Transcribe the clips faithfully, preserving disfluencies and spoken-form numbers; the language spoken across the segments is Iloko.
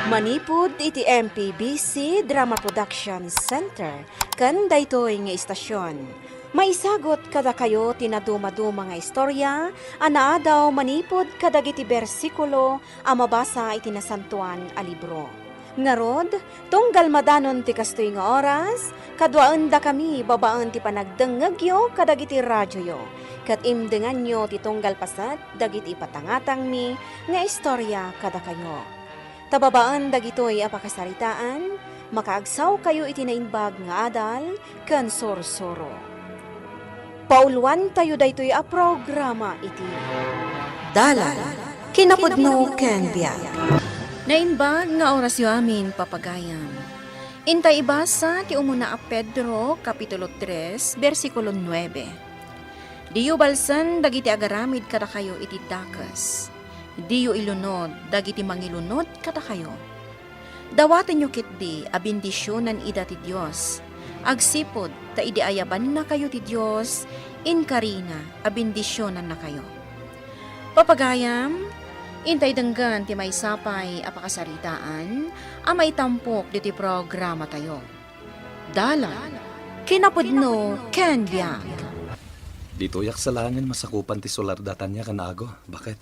Manipud iti M P B C Drama Production Center ken daytoy nga istasion, maisagut kadakayo ti nadumaduma nga istorya a naadaw manipud kadagiti bersikulo a mabasa iti Nasantoan a Libro. Ngarud, tunggal madanon ti kastoy nga oras, kaduaendakami babaen ti panagdengngegyo kadagiti radioyo, ket imdenganyo ti tunggal paset dagiti ipatangatangmi nga istorya kadakayo. Ta babaen dagitoy a pakasaritaan, makaagsawkayo iti naimbag nga adal ken sursuro. Pauloantayo daytoy a programa iti Dalan, Kinapudno ken Biag. Naimbag nga orasyo amin, papagayam. Intay ibasa ti umuna a Pedro, Kapitulo tres, bersikulo nuebe. Diyo balsen dagiti agaramid kadakayo iti dakes. Diyo ilunod dagiti mangilunod kadakayo. Dawatenyo ketdi a bendisionan ida ti Dios, agsipud ta idi ayabannakayo ti Dios, inkarina a bendisionannakayo. Papagayam, intay denggen ti maysa pay a pakasaritaan a maitampok ditoy programatayo. Dalan, Kinapudno ken Biag. Ditoyak sa laengen masakupan ti sular da Tanya ken Ago. Baket?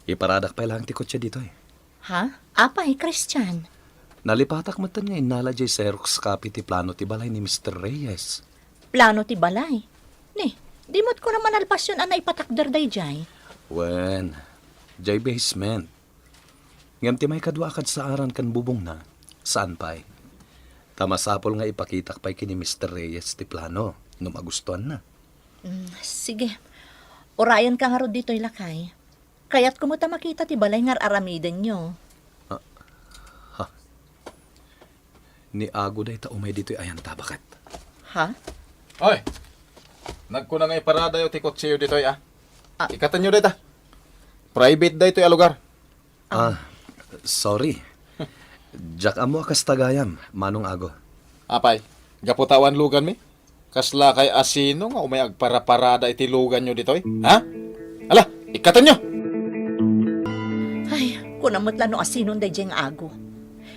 Iparadak pay laeng ti kotse ditoy. Ha? Apay, Christian? Nalipatak metten nga innala jay Xerox copy ti plano ti balay ni Mister Reyes. Plano ti balay? Ni, di met kuna manalpasion a naipatakder dayjay? Wen, jay basement. Ngem ti maikadua a kadsaaran ken bubongna, saan pay. Ta masapul nga ipakitak pay ken ni Mister Reyes ti plano, no magustuanna. Mm, sige. Urayenka ngarud ditoy, lakay. Kayatko met a makita ti balay nga ar-aramidenyo. Ah, ha. Ni Ago dayta umay ditoy ayan, baket? Ha? Oy! Nagkuna nga iparadayo ti kotseyo ditoy, a. Ah. Ikatenyo dayta. Private daytoy a lugar. Ah, sorry. Diak ammo a kasta gayam, Manong Ago. Apay, gapu ta awan luganmi? Kaslakay asino nga umay agparaparada iti luganyo ditoy? Ha? Ala, ikkatenyo! Ay, kuna met la no asinon daydiay nga Ago.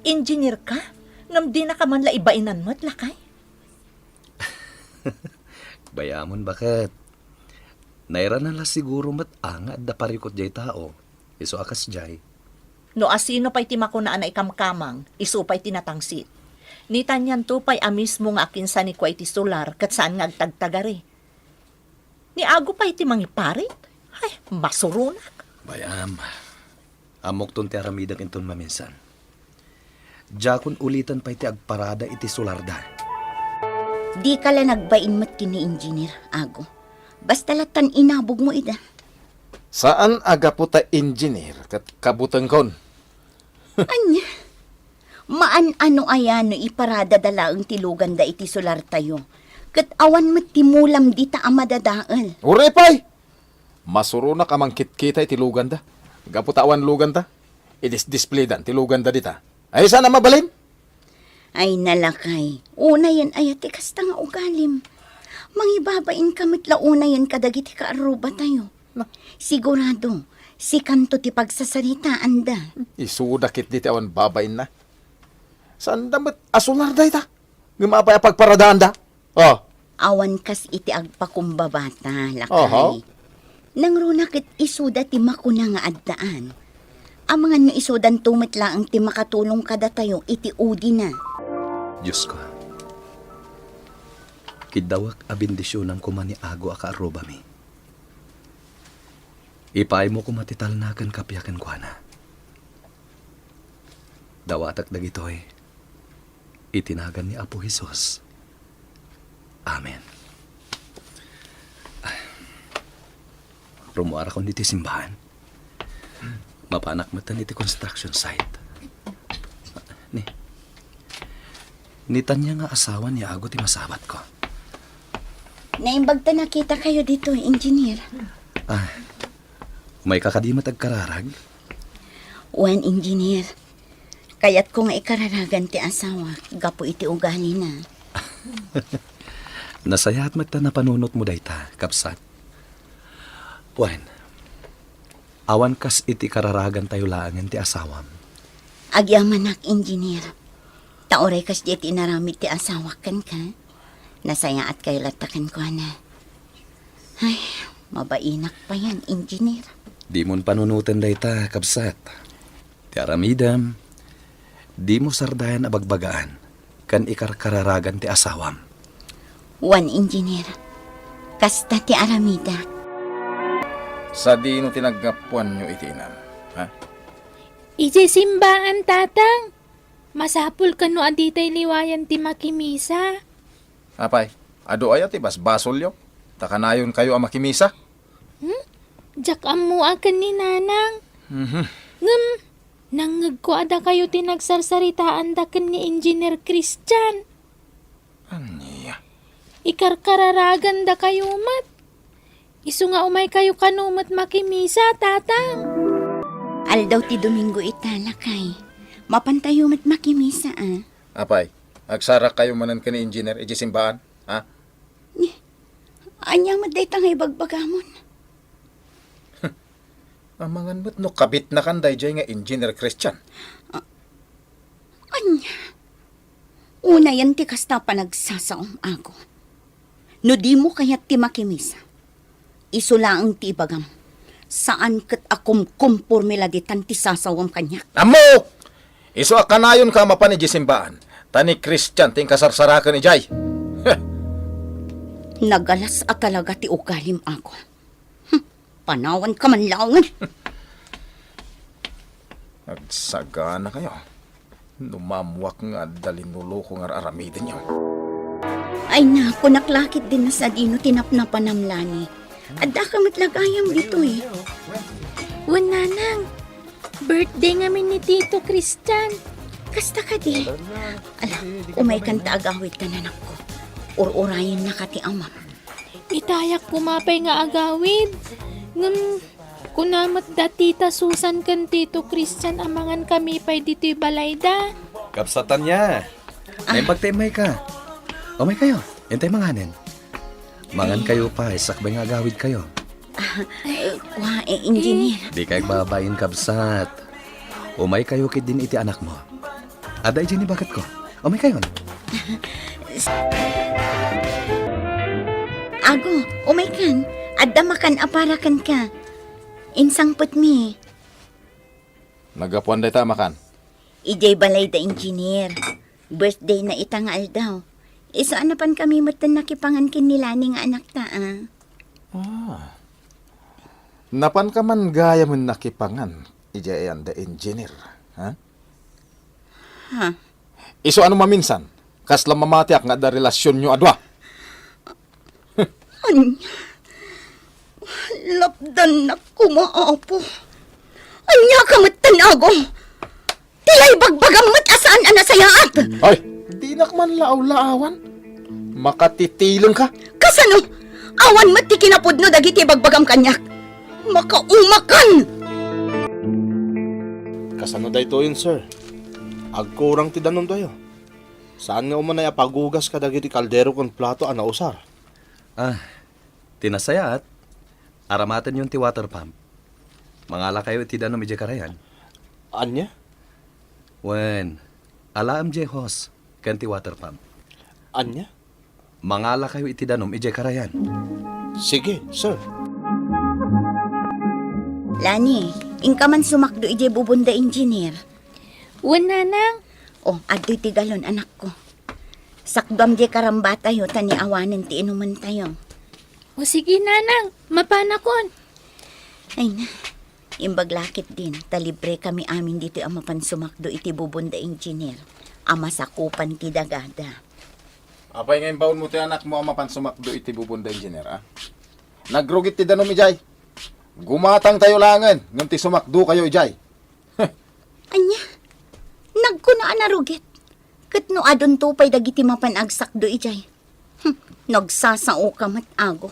Engineer ka? Ngem dinaka man la ibainan met, lakay? Bayamon, baket. Nairana la siguro met a nga adda parikut jay tao. Isu a kasjay. No asino pay ti makuna a naikamkamang, isu pay ti natangsit. Ni Tanyanto pay a mismo nga akinsanikua iti sular ket saan nga agtagtagari. Ni Ago pay ti mangiparit? Ay, masuronak. Bayam, ammokton ti aramidek inton maminsan. Diakon uliten pay ti agparada iti sularda. Dika la nagbain met ken ni Engineer, Ago. Basta lattan inabogmo ida. Saan a gapu ta engineer ket kabutengkon. Ania? Maan-ano aya no iparadada laeng ti luganda iti sulartayo? Ket awan met ti mulam dita a madadael. Uray pay! Masuronak a mangkitkita iti luganda. Gapu ta awan luganda, idisdispledan ti luganda dita. Ay, saan a mabalin? Ay, nalakay. Unayen aya ti kasta nga ugalim. Mangibabain ka met la unayen kadagiti kaarrubatayo. Na. Sigurado, sikanto ti pagsasaritaanda. Isuda ketdi ti awan babainna. Saanda met a sular dayta. Ngem apay a pagparadaanda? Oh. Awan kas iti agpakumbabata, lakay. Aha. Nangruna ket isuda ti makuna nga addaan. Amangan no isudanto met laeng ti makatulong kadatayo iti udina. Diosko, kiddawek a bendisionam koma ni Ago a kaarrubami. Ipaaymo koma ti talna ken kappia kenkuana. Dawatek dagitoy iti nagan ni Apo Jesus. Amen. Rummuarakon iti simbahan. Mapanak metten iti construction site. Ni, ni Tanya nga asawa ni Ago ti masabatko. Naimbag ta nakitakayo ditoy, Engineer. Ah, umayka kadi met agkararag? Wen, Engineer. Kayatko nga ikararagan ti asawak gapu iti ugalina. Nasayaat met ta napanunotmo dayta, kabsat. Wen, awan kas iti kararagantayo laengen ti asawam. Agyamanak, Engineer. Ta uray kasdiay ti inaramid ti asawak kenka, nasayaatkayo latta kenkuana. Ay, mabainak payen, Engineer. Dimon panunoten dayta, kabsat. Ti aramidem, dimo sardayan a bagbagaan ken ikarkararagan ti asawam. Wen, Engineer, kasta ti aramidak. Sadino ti naggapuanyo iti inam, ha? Idiay simbaan, Tatang. Masapul kano a ditay liwayan ti makimisa. Apay, adu aya ti basbasolyo? Ta kanayonkayo a makimisa? Hmm? Diak ammo a ken ni Nanang. Mhm. Ngem, nangngegko a dakayo ti nagsarsaritaanda ken ni Engineer Christian. Ania? Ikarkararagandakayo met. Isu nga umaykayo kano met makimisa, Tatang. Aldaw ti Domingo ita, lakay. Mapantayo met makimisa, a. Apay, agsarakayo manen ken ni Engineer idiay simbaan, ha? Ni, ania met dayta nga ibagbagamon? Amangan met no kabitnakan daydiay nga Engineer Christian. A-, ania? Unayen ti kasta a panagsasaom, Ago. No dimo kayat ti makimisa, isu laeng ti ibagam. Saan ket a kumkomporme la ditan ti sasawam kaniak. Ammok! Isu a kanayonka a mapan idiay simbaan, ta ni Christian ti inkasarsaraken idiay. Heh! Nagalas a talaga ti ugalim, Ago. Hm, panawanka man laengen. Agsaganakayo. No mammuak nga adda linuloko nga ar-aramidenyo. Ay na, kunak la ketdin no sadino ti napnapanam, Lani. Addaka met la gayam ditoy. Wen, Nanang, birthday ngamin ni Tito Christian. Kasta kadi? Ala, umaykan ta agawidkan, anakko. Ur-urayennaka ti amam. Itayak koma pay nga agawid. Ngem, kuna met da Tita Susan ken Tito Christian a mangankami pay ditoy balayda. Kabsat, ania? Ah. Naimbag ta immayka. Umaykayo, intay manganen. Mangankayo pay, sakbay nga agawidkayo. Ah, eh, kua, eh, Engineer. Dikay agbabain, kabsat. Umaykayo ketdin iti anakmo. Adda idiay ni baketko. Umaykayon. Ago, umaykan. Adda makan a para kenka. Insangpetmi. Naggapuan dayta a makan? Idiay balayda, Engineer. Birthday na ita nga aldaw. Isu a napankami metten nakipangan ken ni Lani nga anakta, a. Ah. Napanka man gayamen nakipangan idiay ayanda, Engineer, ha? Ha? Isu a no maminsan, kasla mamatiak nga adda relasionyo a dua. Ania? Lapdannak koma, Apo. Ania ka metten, Ago? Ti ibagbagam met a saan a nasayaat. Ay, dinak man laaw-laawan. Makatitilengka. Kasano? Awan met ti kinapudno dagiti ibagbagam kaniak. Makaumakan! Kasano daytoyen, sir? Agkurang ti danumtayo. Saan nga umanay a pagugas kadagiti kaldero ken plato a nausar? Ah, ti nasayaat, aramatenyon ti water pump. Mangalakayo iti danum idiay karayan. Ania? Wen, alaem diay hose ken ti water pump. Ania? Mangalakayo iti danum idiay karayan. Sige, sir. Lani, inka man sumakdo idiay bubonda, Engineer. Wen, Nanang. O, adtoy ti galon, anakko. Sakduam diay karambatayo ta ni awanen ti inumentayo. O, sige, Nanang. Mapanakon. Ay na. Imbag la ketdin, ta librekami amin ditoy a mapan sumakdo iti bubonda, Engineer, a masakupan ti dagada. Apay nga imbaonmo ti anakmo a mapan sumakdo iti bubonda, Engineer, a? Nagrugit ti danum idiay. Gumatangtayo laengen ngem ti sumakdokayo idiay. Ania? Nagkuna a narugit? Ket no adunto pay dagiti mapan agsakdo idiay? Hmm, nagsasaoka met, Ago.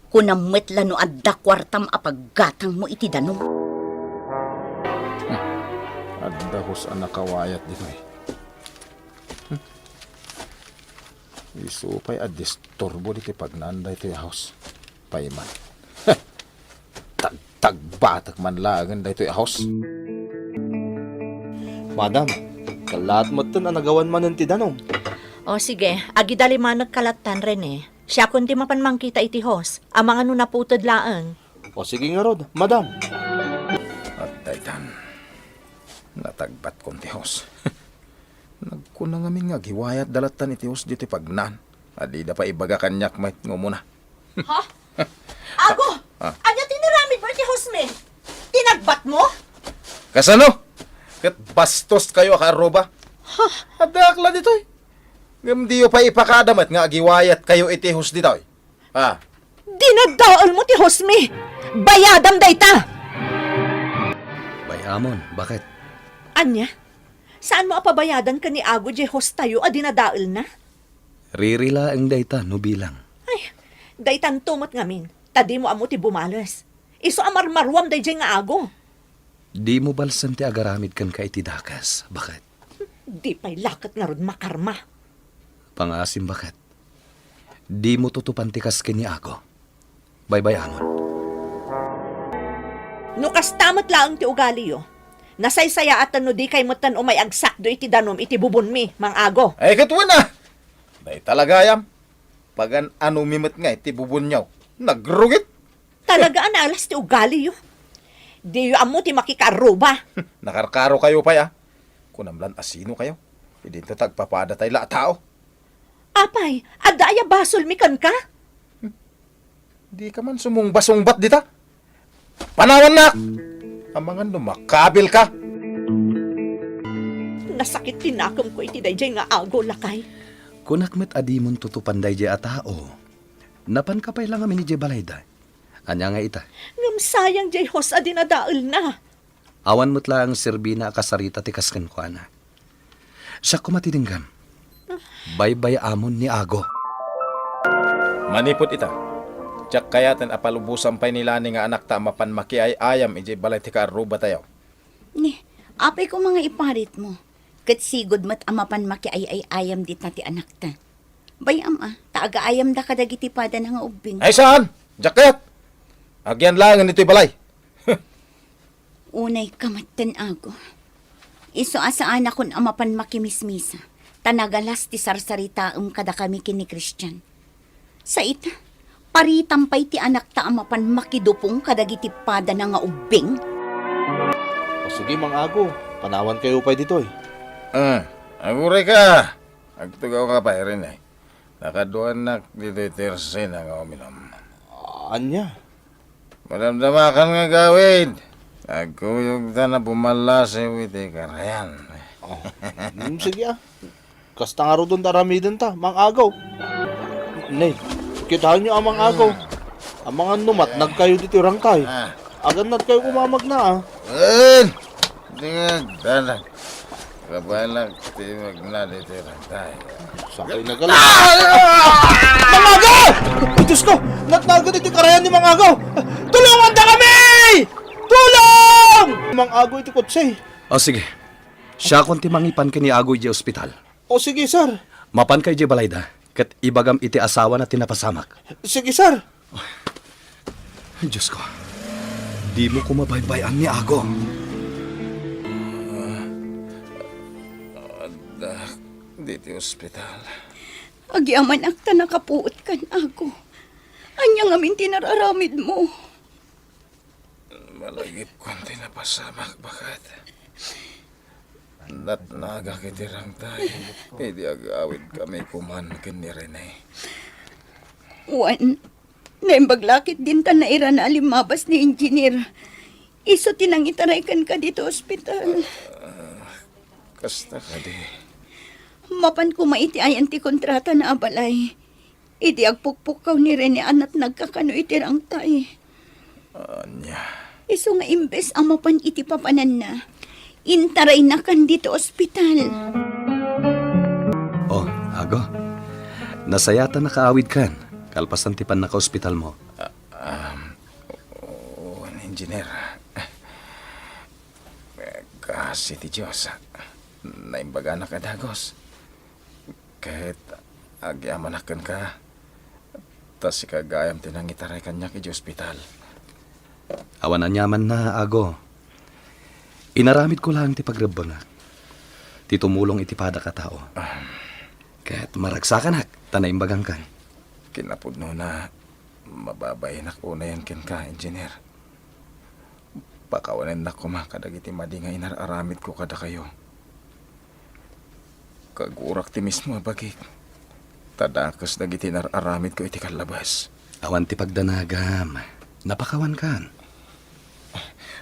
Kunam met la no adda kuartam a paggatangmo iti danum. Hmm, adda hose a nakawayat ditoy. Hmm. Isu pay a disturbo ditoy pagnaan daytoy a hose. Payman. Tagtagbatek man laengen daytoy a hose. Madam, kallaat metten a nagawan manen ti danum. O sige, agidalimanek ka lattan, Rene. Siakon ti mapan mangkita iti host, amangan no naputed laeng. O sige ngarud, madam. At daytan, natagbatkon ti host. Nagkuna ngamin nga agiwayatda lattan iti host ditoy pagnaan. A dida pay ibaga kaniak met nga umuna. Ha? Ago! Ah. Ania ti inaramidmo iti hostmi? Tinagbatmo? Kasano? Ket bastoskayo a kaarruba? Ha? Addaak la ditoy. Ngem diyo pay ipakada met nga agiwayatkayo iti host ditoy. Ah. Dinadaelmo ti hostmi! Bayadam dayta! Bay-amon, baket? Ania? Saanmo a pabayadan ken ni Ago diay hostayo a dinadaelna? Riri laeng dayta no bilang. Ay, daytanto met ngamin, ta dimo ammo ti bumales. Isu a marmaruam daydiay nga Ago. Dimo balsen ti agaramid kenka iti dakes, baket? Di pay la ket ngarud makarma. Pangaasim, baket. Dimo tutupan ti kas ken ni Ago. Baybay-amon. No kasta met laeng ti ugaliyo, nasaysayaatan no dikay metten umay agsakdo iti danum iti bubonmi, Mang Ago. Ay, ket wen a! Dayta la gayam. Pagan-anomi met nga iti bubonyo. Nagrugit! Talaga a naalas ti ugaliyo. Diyo ammo ti makikaarruba. Nakarkarokayo pay a. Kunam lan a sinokayo. Idinto ta agpapadatay la a tao. Apay, adda aya basolmi kenka? Dika man sumungba-sungbat dita. Panawannak! Amangan no makabilka. Nasakit ti nakemko iti daydiay nga Ago, lakay. Kunak met a dimon tutupan daydiay a tao. Napanka pay la ngamin idiay balayda. Ania nga ita? Ngem sayang diay host a dinadaelna. Awan met laeng serbina a kasarita ti kas kenkuana. Siak koma ti denggem. Baybay-amon ni Ago. Manipud ita, diak kayaten a palubosan pay ni Lani nga anakta a mapan makiay-ayam idiay balay ti kaarrubatayo. Ni, apay koma nga iparitmo, ket sigud met a mapan makiay-ay-ayam dita ti anakta. Bay-am a, ta agaayamda kadagiti padana nga ubbing. Ay, saan? Diak kayat! Agian laengen itoy balay. Unayka metten, Ago. Isu a saanakon a mapan makimismisa, ta nagalas ti sarsaritaem kadakami ken ni Christian. Sa ita, paritam pay ti anakta a mapan makidupong kadagiti padana nga ubbing. O sige, Mang Ago, panawankayo pay ditoy. Ah, agurayka. Agtugawka pay, Rene. Nakaduanak ditoy tersena nga uminum. Ania? Madamdamakan nga agawid. Agkuyogtan a bumallasiw iti karayan. Oh. Hmm, sige, ah. Kasta ngaruden ti aramidenta, Mang Ago. Nay, kitaenyo a, Mang Ago. Amangan no matnagkayo ditoy rangkay. Ah. Agannadkayo koma a magna, ah. Wen! Di nga agdanag. Kabalak ti magna ditoy rangkay. Sakay na ka lang. Mang Ago! Ay, Diyos ko! Natnaged iti karayan ni Mang Ago! Tulongandakami! Tulong! Mang Ago iti kotse. O, sige. Siakon ti mangipan ken ni Ago idiay ospital. O, sige, sir. Mapanka idiay balayda, ket ibagam iti asawana ti napasamak. Sige, sir. Ay, Diyos ko, dimo koma baybay-an ni Ago. Adda ditoy ospital. Agyamanak ta nakapuotkan, Ago. Ania ngamin ti nararamidmo? Malagipkon ti napasamak, baket. Natnagak iti rangtay idi agawidkami koman ken ni Rene. Wen, naimbag la ketdin ta nairana a limmabas ni Engineer. Isu ti nangitaray kenka ditoy ospital. Ah, kasta kadi. Mapan koma iti ayan ti kontratana a balay. Idi agpukpukkaw ni Rene a natnagka kano iti rangtay. Ania? Isu nga imbes a mapan iti papananna, intaraynakan ditoy ospital. Oh, Ago. Nasayaat a nakaawidkan, kalpasan ti pannakaospitalmo. Ah, um, oo, Engineer. Kaasi ti Dios, naimbaganak a dagus. Ket agyamanak kenka, ta sika gayam ti nangitaray kaniak idiay ospital. Awan aniamanna, Ago. Inaramidko laeng ti pagrebbengak. ti tumulong iti padak a tao. Ah. Ket maragsakanak ta naimbagangkan. Kinapudnona, mababainak unayen kenka, Engineer. Pakawanennak koma kadagiti madi nga inar-aramidko kadakayo. Kagurak ti mismo a bagik, ta dakes dagiti inar-aramidko iti kallabas. Awan ti pagdanagam. Napakawankan.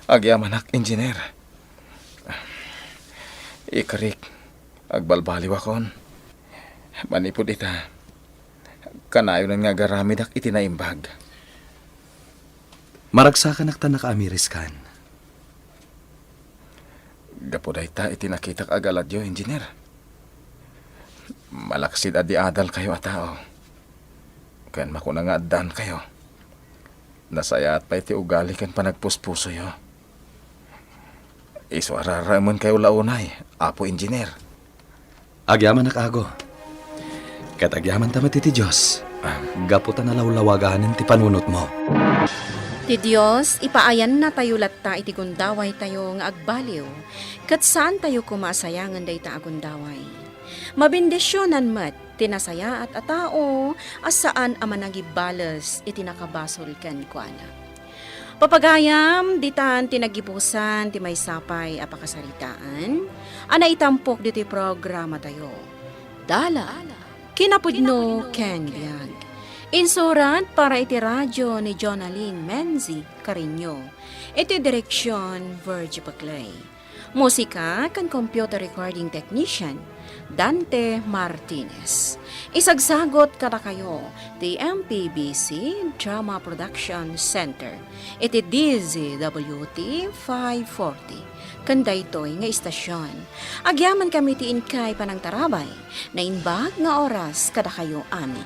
Agyamanak, Engineer. Ikarik, agbalbaliwakon. Manipud ita, kanayonan nga agaramidak iti naimbag. Maragsakanak ta nakaamiriskan. Gapu dayta iti nakitak a galatyo, Engineer. Malaksid a di adalkayo a tao. Ken makuna nga addankayo. Nasayaat pay ti ugali ken panagpuspusoyo. Isu a raraemenkayo la unay, Apo Engineer. Agyamanak, Ago. Ket agyamanta met iti Dios, gapu ta nalawlawaganen ti panunotmo. Ti Dios, ipaayannatayo latta iti gundawaytayo nga agbaliw, ket saantayo koma a sayangen dayta a gundaway. Mabendisionan met ti nasayaat a tao a saan a managibbales iti nakabasol kenkuana. Papagayam, ditan ti naggibusan ti maysa pay a pakasaritaan a naitampok ditoy programatayo. Dala, kinapudno ken biag. Insurat para iti radio ni Jonalyn Menzi Carreño. Iti direksion, Virgie Paclay. Musika ken computer recording technician, Dante Martinez. Isagsagot kadakayo ti M P B C Drama Production Center iti D Z W T five forty ken daytoy nga istasion. Agyamankami ti inkay panangtarabay. Naimbag nga oras kadakayo amin.